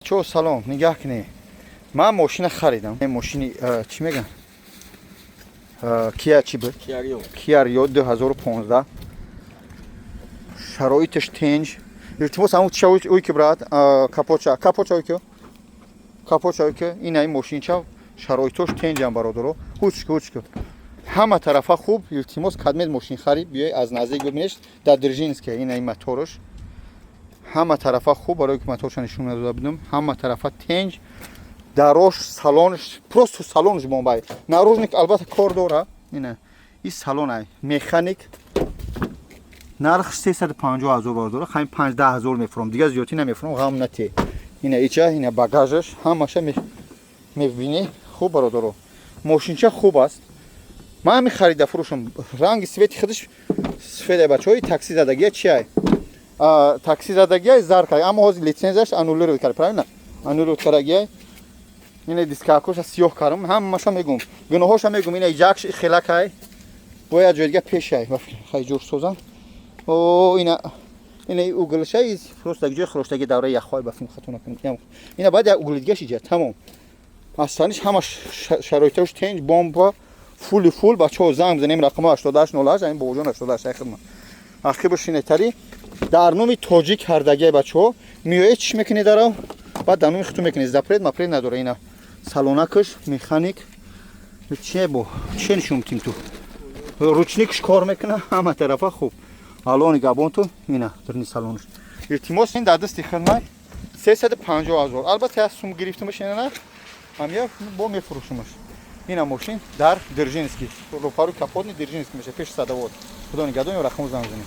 Чо, салом, нигаҳ кунед, ман мошина харидам. Мошини чӣ меган, Кия чӣ буд? Киа Рио 2015. Шароиташ тенҷ. Илтимос, ҳамун ча уй ки, брат, капоча, капоча уй ки, капоча уй ки. Инаи мошинча шароитош тенҷам, бародаро. Ҳуч ҳуч, ҳама тарафа хуб. Илтимос, кадмед мошин харид, биёй, аз наздик бибинеш. Дар Дзержинский инаи моторш ҳама тарафа хуб. Барои ки моторша нишон надода будам, ҳама тарафа тенҷ. Дарош, салонш, просто салонш бомбай. Наружник албатта кор дора. Ина и салон ай механик. Нархш 350 000, бародора. Хами 5-10 ҳазор мефуром, дигар зиёдтӣ намефуром, ғам нате. Ина ича, ина багажаш, ҳамаша мебинӣ. Хуб, бародаро, мошинча хуб аст. Ман ҳами харида фурӯшам. Ранги свети худаш сфеда. Бачаҳои такси задагия чиай? Такси задагиай заркай, аммо ҳозир лицензияш аннулировать кард, правильно, аннулировать кардагиай. Ина дискакоша сиёҳ кардам. Ҳамаша мегум, гуноҳоша мегум. Ина ҷакш хелакай, бояд ҷои дига пешай хай ҷур созам. О, ина углша просто ҷои хӯроштаги давраи яхҳои, ба филм хато накунам. Ина баъд як угли дигаш иҷа, тамом. Асланиш ҳама шароитош тенҷ, бомба, фули фул. Бачаҳо, занг бизанем, рақама 88 08, ин бобоҷон 88 ай хидмат ахибаш инетари дар номи тоҷик кардагия. Бачаҳо, меоед, чӣ мекунед дарав, баъд дар номи худтон мекунед, запрет мапрет надора. Ина салонакаш механик. Чие бо чие нишон митим ту? Ручникш кор мекуна, ҳама тарафа хуб. Алони габонту, ина дурни салонаш. Илтимос, ин дар дасти хидмат 350 000. Албатта, як сум гирифтамаш, ина ҳамя бо мефурӯшумаш. Ина мошин дар Дзержинский, рӯпаруи Капотни, Дзержинский меша, пеши садовод. Худо нигаҳдон, рақаму занг занед.